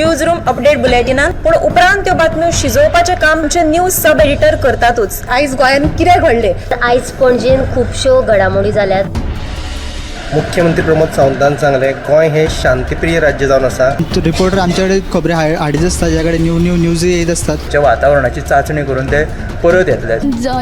News room update बुलेटिनान, पूण उपरांत त्यो बातम्यो शिजोवपाचें काम आमचे न्यूज सब एडिटर करतातूच. आयज गोंयांत कितें घडलें? आयज पणजेन खुबश्यो घडामोडी जाल्यात. मुख्यमंत्री प्रमोद सावंतान सांगलें, गोंय हें शांतीप्रिय राज्य जावन आसा. रिपोर्टर आमच्याकडे खबरी हाडीत आसता, ज्या कडेन न्यू न्यू न्यूज येत आसतात. च्या वातावरणाची चांचणी करून ते परत येतले.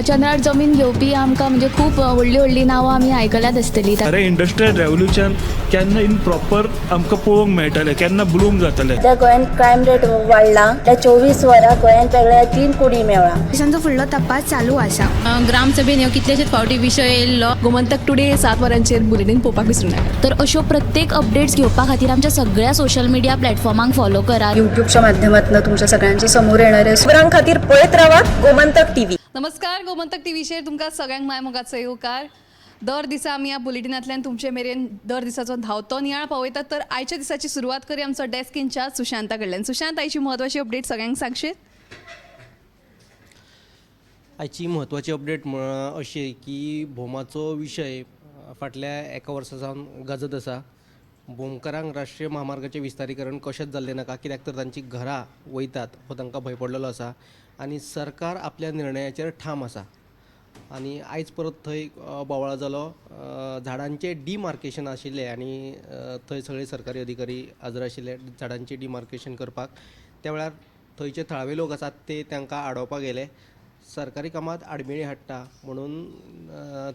चंद्रार जमीन घेवपी आमकां म्हणजे खूब व्हडलीं व्हडलीं नांवां आमी आयकल्यात आसतलीं. खरें इंडस्ट्रियल रेवोल्युशन केन्ना इन प्रॉपर आमकां पळोवंक मेळटलें, केन्ना ब्लूम जातलें? सध्या गोंयांत क्रायम रेट वाडला. त्या 24 वरां गोंयांत वेगळ्या तीन कुडी मेवळा. तांचो फुडलो तपास चालू आसा. ग्रामसभेन ह्यो कितलेशेच फावटी विशय येयल्लो. गोमंतक टुडे 7 वरांचेर बुलेटीन पळोवपाक विसरूं नाका. तर अश्यो प्रत्येक अपडेट्स घेवपा खातीर आमच्या सगळ्या सोशल मिडिया प्लॅटफॉर्मांक फॉलो करात. युट्यूबच्या माध्यमातून तुमच्या सगळ्यांच्या समोर येणार आहे. खबरां खातीर पळयत रावात गोमंतक टीव्ही. नमस्कार, गोमंतक टीव्हीचेर तुमकां सगळ्यांक माय मोगाचो येवकार. दर दिसा आमी ह्या बुलेटिनांतल्यान तुमचे मेरेन दर दिसाचो धांवतो नियाळ पावयतात. तर आयच्या दिसाची सुरवात करूया आमचो डेस्क इन्चार्ज सुशांता कडल्यान. सुशांत, आयची म्हत्वाची अपडेट सगळ्यांक सांगशीत? आयची म्हत्वाची अपडेट अशी की भोमाचो विशय फाटल्या एका वर्सा सावन गाजत आसा. भोमकारांक राष्ट्रीय म्हामार्गाचें विस्तारीकरण कशेंच जाल्लें नाका, कित्याक तर तांचीं घरां वयतात हो तांकां भंय पडलेलो आसा आनी सरकार आपल्या निर्णयाचेर ठाम आसा. आनी आयज परत थंय बोवाळ जालो. झाडांचें डिमार्केशन आशिल्लें आनी थंय सगळे सरकारी अधिकारी हजर आशिल्ले झाडांचें डिमार्केशन करपाक. त्या वेळार थंयचे थळावे लोक आसात ते तांकां आडोवपाक गेले. सरकारी कामांत आडमेळी हाडटा म्हणून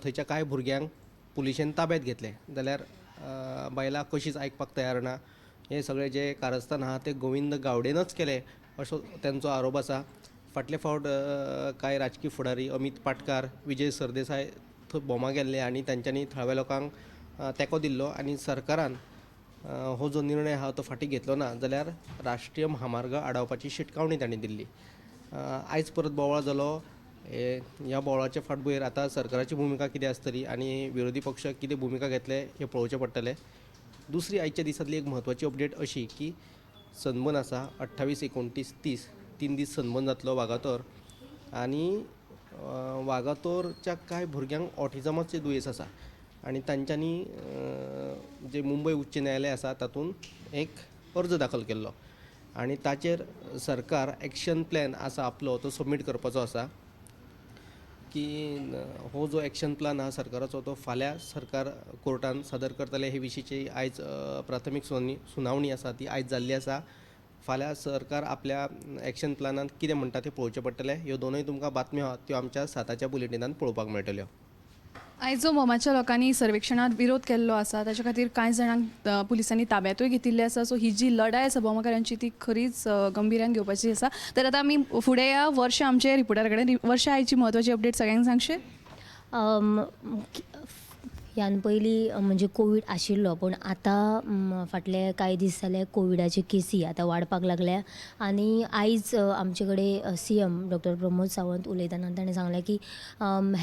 थंयच्या कांय भुरग्यांक पुलिशेन ताब्यात घेतले, जाल्यार बायलां कशींच आयकपाक तयार ना. हें सगळें जें कारस्थान आहा तें गोविंद गावडेनच केलें असो तेंचो आरोप आसा. फाटले फावट कांय राजकी फुडारी अमीत पाटकार, विजय सरदेसाय थंय भोमा गेल्ले आनी तांच्यांनी थळाव्या लोकांक तेंको दिल्लो आनी सरकारान हो जो निर्णय आहा तो फाटीं घेतलो ना जाल्यार राष्ट्रीय म्हामार्ग आडावपाची शिटकावणी तांणी दिल्ली. आयज परत बोवाळ जालो. ह्या बोवाळाचे फाटभुंयेर आतां सरकाराची भुमिका कितें आसतली आनी विरोधी पक्ष कितें भुमिका घेतले हें पळोवचें पडटलें. दुसरी आयच्या दिसांतली एक म्हत्वाची अपडेट अशी की सनबर्न आसा. 28, 29, 30, 3 दीस सनबर्न जातलो वागातोर आनी वागातोरच्या कांय भुरग्यांक ऑटिजमाचें दुयेंस आसा आनी तांच्यांनी जे मुंबय उच्च न्यायालय आसा तातूंत एक अर्ज दाखल केल्लो आनी ताचेर सरकार एक्शन प्लॅन आसा आपलो तो सबमीट करपाचो आसा की हो जो एक्शन प्लान आहा सरकाराचो तो फाल्यां सरकार कोर्टान सादर करतले. हे विशींची आयज प्राथमीक सुनावणी आसा ती आयज जाल्ली आसा. फाल्यां सरकार आपल्या एक्शन प्लानान कितें म्हणटा तें पळोवचें पडटलें. ह्यो दोनूय तुमकां बातम्यो आहा त्यो आमच्या 7च्या बुलेटिनान पळोवपाक मेळटल्यो. आयज जो भोमाच्या लोकांनी सर्वेक्षणात विरोध केल्लो आसा, ताच्या खातीर कांय जाणांक पुलिसांनी ताब्यातूय घेतिल्ले आसा. सो ही जी लढाय आसा भोमाकारांची ती खरीच गंभीर्यान घेवपाची आसा. तर आतां आमी फुडें या वर्षा आमचे रिपोर्टरा कडेन. वर्षा, आयची म्हत्वाची अपडेट सगळ्यांक सांगशीत? ह्यान पयलीं म्हणजे कोवीड आशिल्लो, पूण आतां फाटले कांय दीस जाले कोविडाचे केसी आतां वाडपाक लागल्या. आनी आयज आमचे कडेन सीएम डॉक्टर प्रमोद सावंत उलयतना ताणें सांगलें की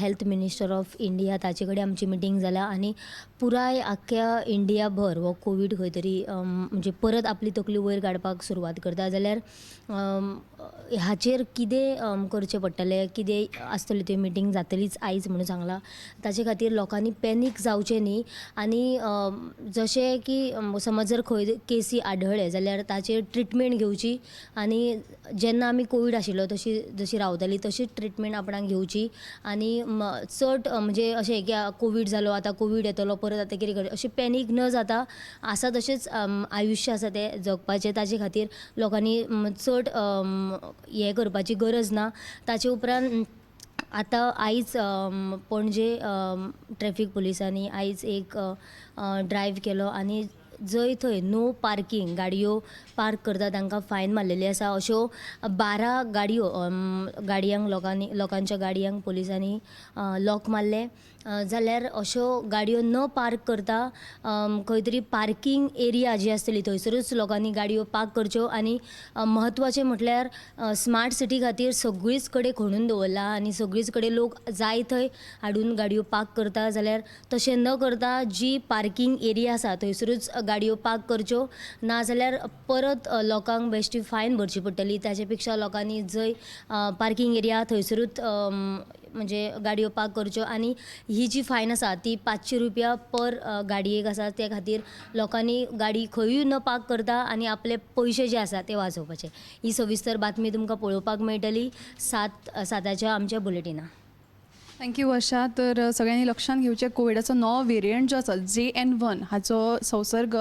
हेल्थ मिनिस्टर ऑफ इंडिया ताचे कडेन आमची मिटींग जाल्या आनी पुराय आख्ख्या इंडिया भर हो कोवीड खंय तरी म्हणजे परत आपली तकली वयर काडपाक सुरवात करता जाल्यार हाचेर कितें करचें पडटलें, कितें आसतलें, त्यो मिटींग जातलीच आयज म्हणून सांगलां. ताचे खातीर लोकांनी पॅनीक जावचें न्ही आनी जशें की समज जर खंय केसी आढळ्ळे जाल्यार ताचेर ट्रिटमेंट घेवची आनी जेन्ना आमी कोवीड आशिल्लो तशी जशी रावताली तशीच ट्रिटमेंट आपणाक घेवची आनी चड म्हणजे अशें की कोवीड जालो, आतां कोवीड येतलो परत, आतां कितें करचें, अशें पॅनीक न जाता आसा तशेंच आयुश्य आसा तें जगपाचें. ताचे खातीर लोकांनी चड हें करपाची गरज ना. ताचे उपरांत आतां आयज पणजे ट्रॅफीक पुलिसांनी आयज एक ड्रायव केलो आनी जंय थंय नो पार्कींग गाडयो पार्क करता तांकां फायन मारलेली आसा. अश्यो 12 गाडयो गाडयांक लोकांनी, लोकांच्या गाडयांक पुलिसांनी लॉक मारले. जाल्यार अश्यो गाडयो न पार्क करता खंय तरी पार्कींग एरिया जी आसतली थंयसरूच लोकांनी गाडयो पार्क करच्यो. आनी म्हत्वाचें म्हटल्यार स्मार्ट सिटी खातीर सगळीच कडेन खणून दवरला आनी सगळीच कडेन लोक जाय थंय हाडून गाडयो पार्क करता, जाल्यार तशें न करता जी पार्कींग एरिया आसा थंयसरूच गाडयो पार्क करच्यो. नाजाल्यार परत लोकांक बेश्टी फायन भरची पडटली. ताचे पेक्षा लोकांनी जंय पार्कींग एरिया थंयसरूच म्हणजे गाडयो पार्क करच्यो आनी ही जी फायन आसा ती 500 रुपया पर गाडयेक आसा. ते खातीर लोकांनी गाडी खंयूय न पार्क करता आनी आपले पयशे जे आसा ते वाजोवपाचे. ही सविस्तर बातमी तुमकां पळोवपाक मेळटली 7 साताच्या आमच्या बुलेटिनां. Thank you वर्षा. तर सगळ्यांनी लक्षात घेवचें, कोविडाचो नवो वेरियंट जो आसा JN.1 हाचो संसर्ग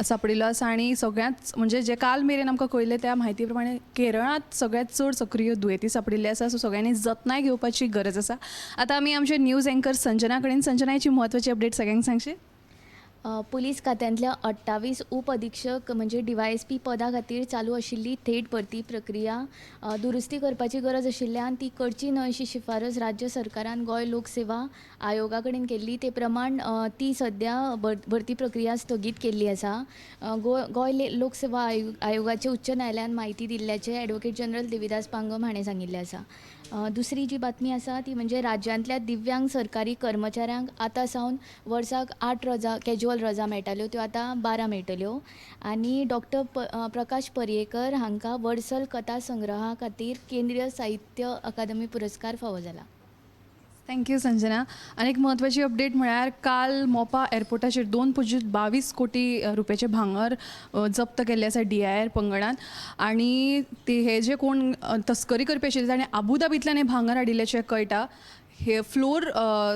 सापडिल्लो आसा आनी सगळ्यांत म्हणजे जे काल मेरेन आमकां कळिल्लें त्या म्हायती प्रमाणे केरळांत सगळ्यांत चड सक्रीय दुयेंती सापडिल्ले आसा. सो सगळ्यांनी जतनाय घेवपाची गरज आसा. आतां आमी आमचे न्यूज एंकर संजना कडेन. संजना, हाची म्हत्वाची अपडेट सगळ्यांक सांगशी. पुलीस खात्यांतल्या 28 उप अधिक्षक म्हणजे डीवायएसपी पदा खातीर चालू आशिल्ली थेट भरती प्रक्रिया दुरुस्ती करपाची गरज आशिल्ल्यान ती करची न्हय अशी शिफारस राज्य सरकारान गोंय लोकसेवा आयोगा कडेन केल्ली. ते प्रमाण ती सद्या भरती प्रक्रिया स्थगीत केल्ली आसा. गोंय लोकसेवा आयोगाचे उच्च न्यायालयान म्हायती दिल्ल्याचें एडवोकेट जनरल देविदास पांगम हाणें सांगिल्लें आसा. दुसरी जी बातमी आसा ती म्हणजे राज्यांतल्या दिव्यांग सरकारी कर्मचाऱ्यांक आतां सावन वर्साक 8 रजा, कॅज्युअल रजा मेळटाल्यो, त्यो आतां 12 मेळटल्यो. आनी डॉक्टर प्रकाश पर्येकर हांकां वर्सल कथा संग्रहा खातीर केंद्रीय साहित्य अकादमी पुरस्कार फावो जाला. Thank you Sanjana. आनी एक म्हत्वाची अपडेट म्हळ्यार काल मोपा एअरपोर्टाचेर 2.22 कोटी रुपयाचें भांगर जप्त केल्लें आसा डीआयआर पंगडान. आनी ते हे जे कोण तस्करी करपी आशिल्ले ताणें आबुधाबींतल्यान हें भांगर हाडिल्ल्याचें कळटा. हे फ्लोर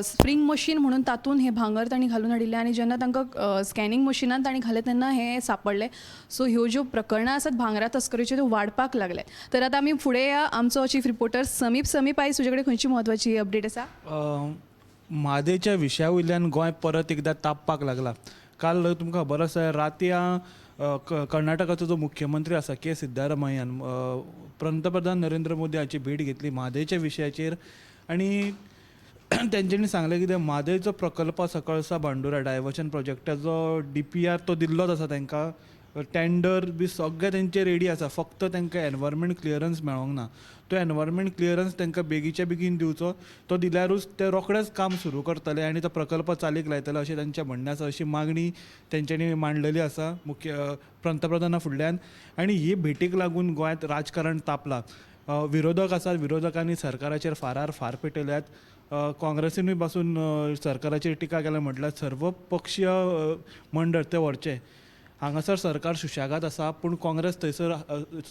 स्प्रींग मशीन म्हणून तातूंत हें भांगर तांणी घालून हाडिल्लें आनी जेन्ना तांकां स्कॅनिंग मशिनान तांणी घालें तेन्ना हें सांपडलें. सो ह्यो ज्यो प्रकरणां आसात भांगरा तस्करीच्यो त्यो वाडपाक लागले. तर आतां आमी फुडें या आमचो चीफ रिपोर्टर समीप. समीप, आयज तुजे कडेन खंयची म्हत्वाची अपडेट आसा? म्हादयच्या विशया वयल्यान गोंय परत एकदां तापपाक लागला. काल तुमकां खबर आसा, रातयां कर्नाटकाचो जो मुख्यमंत्री आसा के सिद्धारमय्यान पंतप्रधान नरेंद्र मोदी हांची भेट घेतली म्हादयच्या विशयाचेर आनी तेंच्यांनी सांगलें कितें, म्हादयचो प्रकल्प आसा कळसा भांडुरा डायवर्जन प्रोजेक्टाचो डीपीआर तो दिल्लोच आसा तांकां, टेंडर बी सगळें तेंचें रेडी आसा, फक्त तांकां एनवायरमेंट क्लियरन्स मेळोंक ना. तो एनवायरमेंट क्लियरन्स तांकां बेगीच्या बेगीन दिवचो. तो दिल्यारूच ते रोखडेच काम सुरू करतले आनी तो प्रकल्प चालीक लायतले अशें तांचें म्हणणें आसा, अशी मागणी तेंच्यांनी मांडलेली आसा मुख्य पंतप्रधाना फुडल्यान. आनी ही भेटीक लागून गोंयांत राजकारण तापलां. विरोधक आसात, विरोधकांनी सरकाराचेर फारार फार पेटयल्यात. काँग्रेसीनूय पासून सरकाराचेर टिका केल्या. म्हटल्यार सर्व पक्षीय मंडळ तें व्हरचें. हांगासर सरकार सुशेगाद आसा, पूण काँग्रेस थंयसर,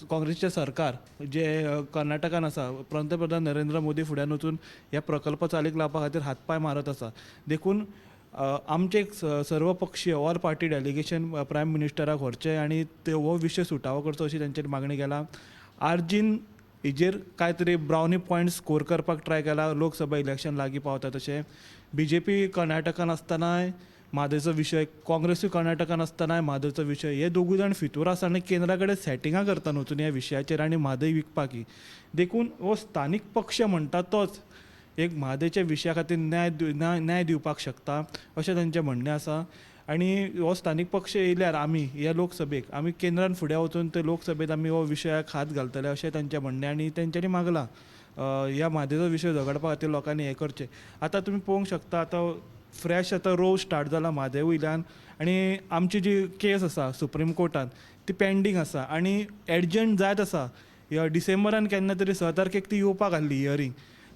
काँग्रेसीचें सरकार जें कर्नाटकान आसा, पंतप्रधान नरेंद्र मोदी फुड्यान वचून हे प्रकल्प चालीक लावपा खातीर हात पांय मारत आसा. देखून आमचें एक सर्व पक्षीय ऑल पार्टी डेलिगेशन प्रायम मिनिस्टराक व्हरचें आनी ते हो विशय सुटावो करचो अशी तेंचेर मागणी केला. आरजीन हेजेर कांय तरी ब्रावनी पॉयंट स्कोर करपाक ट्राय केला. लोकसभा इलेक्शन लागीं पावता तशें बीजेपी कर्नाटकान आसतनाय म्हादयचो विशय, काँग्रेसूय कर्नाटकान आसतनाय म्हादयचो विशय, हे दोगूय जाण फितूर आसा आनी केंद्रा कडेन सेटिंगां करता वचून ह्या विशयाचेर आनी म्हादय विकपाकी. देखून हो स्थानीक पक्ष म्हणटा तोच एक म्हादयच्या विशया खातीर न्याय दिवपाक शकता अशें तांचें म्हणणें आसा. आनी हो स्थानीक पक्ष येयल्यार आमी ह्या लोकसभेक आमी केंद्रान फुडें वचून ते लोकसभेंत आमी हो विशयाक हात घालतले अशें तांचें म्हणणें. आनी तेंच्यांनी मागलां, ह्या म्हादयचो विशय झगडपा खातीर लोकांनी हें करचें. आतां तुमी पळोवंक शकता, आतां फ्रेश आतां रोव स्टार्ट जाला म्हादय वयल्यान आनी आमची जी केस आसा सुप्रीम कोर्टान ती पेंडींग आसा आनी एडजर्न जायत आसा. ह्या डिसेंबरान केन्ना तरी 6 तारखेक ती येवपाक आहली हियरींग,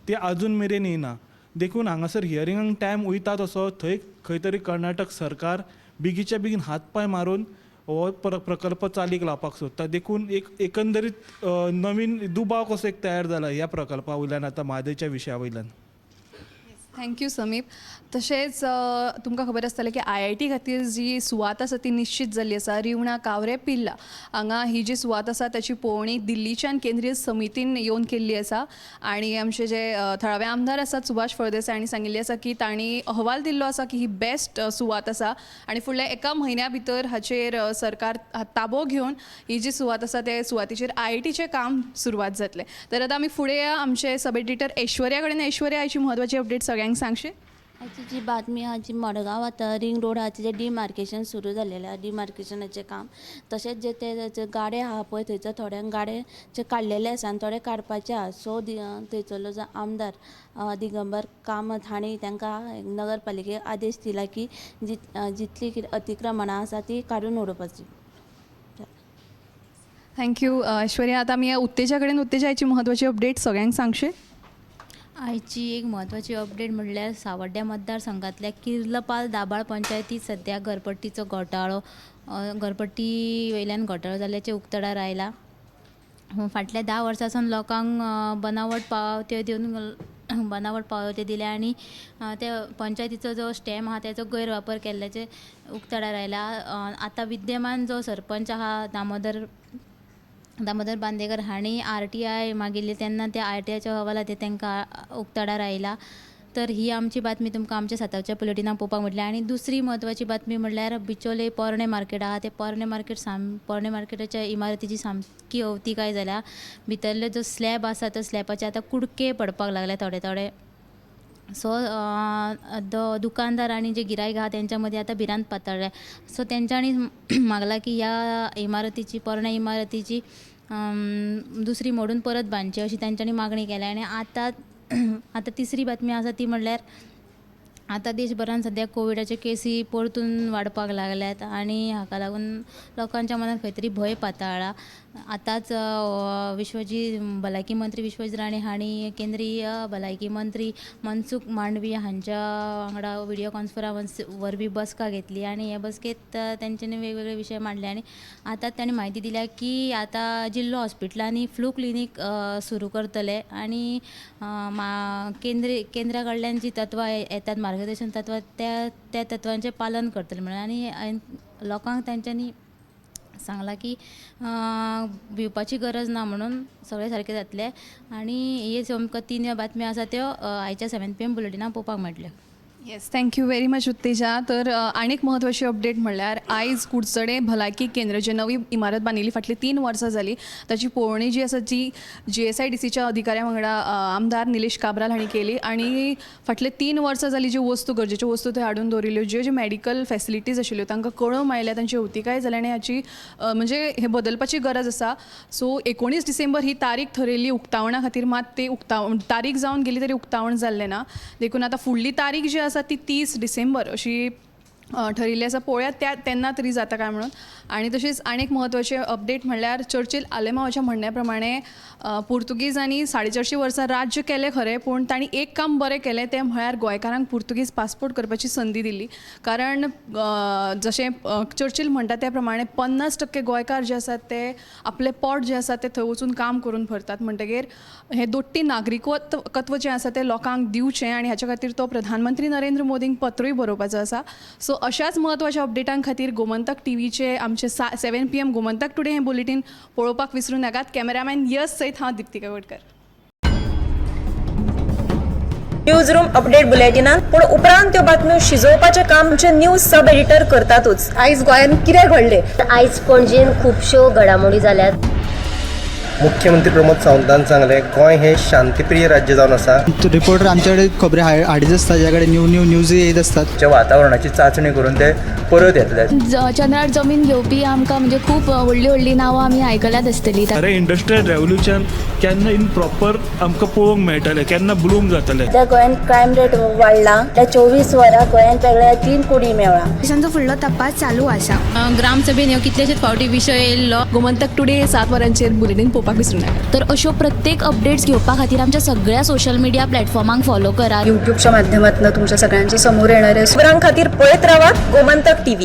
ती आजून मेरेन येयना. देखून हांगासर हियरिंगाक टायम वयता तसो थंय खंय तरी कर्नाटक सरकार बेगीच्या बेगीन हात पांय मारून हो प्रकल्प चालीक लावपाक सोदता. देखून एक एकंदरीत नवीन दुबाव कसो एक तयार जाला ह्या प्रकल्पा वयल्यान, आतां म्हादयच्या विशया वयल्यान. Thank you समीप. तशेंच तुमकां खबर आसतलें की आयआयटी खातीर जी सुवात आसा ती निश्चीत जाल्ली आसा. रिवणा कावरे पिल्ला हांगा ही जी सुवात आसा ताची पळोवणी दिल्लीच्यान केंद्रीय समितीन येवन केल्ली आसा. आनी आमचे जे थळावे आमदार आसात सुभाष फळदेसाय हांणी सांगिल्लें आसा की तांणी अहवाल दिल्लो आसा की ही बेस्ट सुवात आसा आनी फुडल्या एका म्हयन्या भितर हाचेर सरकार ताबो घेवन ही जी सुवात आसा ते सुवातेचेर आयआयटीचें काम सुरवात जातलें. तर आतां आमी फुडें या आमचे सब एडिटर ऐश्वर्या कडेन. ऐश्वर्या, आयची म्हत्वाची अपडेट सगळ्यांक सांगशी. आयची जी बातमी आहा जी मडगांव आतां रिंग रोड आहा तेजें डिमार्केशन सुरू जालेलें आहा, डिमार्केशनाचें काम. तशेंच जे ते जे गाडे आहा पळय, थंयसर थोड्यांक गाडे जे काडलेले आसा आनी थोडे काडपाचे आहा. सो थंयसरलो जो आमदार दिगंबर कामत हांणी तांकां नगरपालिकेक आदेश दिला की जितली कितें अतिक्रमणां आसा ती काडून उडोवपाची. Thank you Aishwarya. आतां आमी या उत्तेजा कडेन. उत्तेजा, आयची म्हत्वाची अपडेट सगळ्यांक सांगशी. आयची एक म्हत्वाची अपडेट म्हणल्यार सावड्ड्या मतदारसंघांतल्या किर्लपाल दाबाळ पंचायतीत सद्या घरपट्टीचो घोटाळो, घरपट्टी वयल्यान घोटाळो जाल्ल्याचें उक्तडार आयला. फाटल्या 10 वर्सां सावन लोकांक बनावट पावत्यो दिवन बनावट पावत्यो दिल्या आनी ते पंचायतीचो जो स्टॅम्प आहा तेजो गैरवापर केल्ल्याचें उक्तडार आयला. आतां विद्यमान जो सरपंच आहा दामोदर बांदेकर हांणी RTI मागिल्ली तेन्ना त्या RTIच्या हवालाचेर तांकां उक्तडार आयला. तर ही आमची बातमी तुमकां आमच्या साताच्या बुलेटिनाक पळोवपाक मेळटली. आनी दुसरी म्हत्वाची बातमी म्हणल्यार बिचोले पोरणें मार्केट आहा तें पोरणें मार्केट पोरणें मार्केटाच्या इमारतीची सामकी अवतिकाय जाल्या. भितरलो जो स्लॅब आसा तो स्लॅबाचे आतां कुडके पडपाक लागले थोडे थोडे. सो दुकानदार आनी जे गिरायक आहा तेंच्या मदीं आतां भिरांत पातळ्ळ्या. सो तेंच्यांनी मागलां की ह्या इमारतीची पोरण्या इमारतीची दुसरी मोडून परत बांदची अशी तेंच्यांनी मागणी केल्या. आनी आतां तिसरी बातमी आसा ती म्हणल्यार आतां देशभरान सद्या कोविडाच्यो केसी परतून वाडपाक लागल्यात आनी हाका लागून लोकांच्या मनात खंय तरी भंय पातळ्ळा. आतांच भलायकी मंत्री विश्वजीत राणे हांणी केंद्रीय भलायकी मंत्री मनसुख मांडवी हांच्या वांगडा विडियो कॉन्फरन्स वरवीं बसका घेतली आनी हे बसकेंत तेंच्यांनी वेगवेगळे विशय मांडले. आनी आतां तांणी म्हायती दिल्या की आतां जिल्लो हॉस्पिटलांनी फ्लू क्लिनीक सुरू करतले आनी केंद्रा कडल्यान जी तत्वां येतात मार्गदर्शन तत्वां त्या तत्वांचें पालन करतले म्हणून. आनी लोकांक तेंच्यांनी सांगलां की भिवपाची गरज ना म्हणून सगळें सारकें जातलें. आनी हे ज्यो आमकां 3 बातम्यो आसा त्यो आयच्या 7 PM बुलेटिनाक पळोवपाक मेळटल्यो. Yes, thank you very much Utteja. तर आनीक म्हत्वाची अपडेट म्हणल्यार आयज कुडचडे भलायकी केंद्र जे नवी इमारत बांदिल्ली फाटलीं 3 वर्सां जाली ताची पळोवणी जी आसा जी GSIDCच्या अधिकाऱ्या वांगडा आमदार निलेश काब्राल हांणी केली. आनी फाटले 3 वर्सां जाली ज्यो वस्तू गरजेच्यो वस्तू थंय हाडून दवरिल्ल्यो, ज्यो ज्यो मॅडिकल फॅसिलिटीज आशिल्ल्यो तांकां कळोवंक आयल्या, तांची अवतिकाय जाल्या आनी हाची म्हणजे हें बदलपाची गरज आसा. सो 19 डिसेंबर ही तारीख थरयल्ली उक्तावणा खातीर, मात ते तारीख जावन गेली तरी उक्तावण जाल्लें ना. देखून आतां फुडली तारीख जी आसा ती 30 डिसेंबर अशी ठरिल्ली आसा. पळोवया त्या तेन्ना तरी जाता काय म्हणून. आनी तशीच आनीक म्हत्वाचें अपडेट म्हणल्यार चर्चिल आलेमावाच्या म्हणण्या प्रमाणे पुर्तुगीजांनी 450 वर्सां राज्य केलें खरें, पूण तांणी एक काम बरें केलें तें म्हळ्यार गोंयकारांक पुर्तुगीज पासपोर्ट करपाची संदी दिली. कारण जशें चर्चिल म्हणटा त्या प्रमाणे 50% गोंयकार जे आसात ते आपलें पोट जें आसा तें थंय वचून काम करून भरतात. म्हणटगीर हें दोट्टी नागरिकत्व जें आसा तें लोकांक दिवचें आनी हाच्या खातीर तो प्रधानमंत्री नरेंद्र मोदींक पत्रूय बरोवपाचो आसा. सो अशाच म्हत्वाच्या अपडेटां खातीर गोमंतक टीव्हीचे आमचे 7 PM Gomantak today हें बुलेटीन पळोवपाक विसरूं नाकात. कॅमेरामॅन यश सयत हांव Dipti Kakodkar. News room update बुलेटिनान पूण उपरांत त्यो बातम्यो शिजोवपाचें काम आमचे न्यूज सब एडिटर करतातूच. आयज गोंयांत कितें घडलें, आयज पणजेन खुबश्यो घडामोडी जाल्यात. मुख्यमंत्री प्रमोद सावंतान सांगलें गोंय हें शांतीप्रिय राज्य जावन आसा. रिपोर्टर आमच्याकडे खबरी हाडीत आसता, ज्या कडेन न्यू न्यू न्यूज येत आसतात. वातावरणाची चांचणी करून ते परत येतले. चंद्रार जमीन घेवपी आमकां म्हणजे खूब व्हडली व्हडली नांवां आमी आयकल्यात आसतली. अरे इंडस्ट्रियल रेवोल्युशन केन्ना इन प्रॉपर आमकां पळोवंक मेळटलें, केन्ना ब्लूम जातलें. सद्या गोंयांत क्रायम रेट वाडला. त्या 24 वरां गोंयांत वेगळ्या 3 कुडी मेळ्ळा. पोलिसांचो फुडलो तपास चालू आसा. ग्रामसभेन ह्यो कितलेशेच फावटी विशय येयल्लो. गोमंतक टुडे 7 वरांचेर बुलेटीन पळोवपाक विसरूं नाका. तर अश्यो प्रत्येक अपडेट्स घेवपा खातीर आमच्या सगळ्या सोशल मिडिया प्लॅटफॉर्मांक फॉलो करात. यूट्यूबच्या माध्यमातून तुमच्या सगळ्यांच्या समोर येणारे खबरां खातीर पळयत रावात गोमंतक टीव्ही.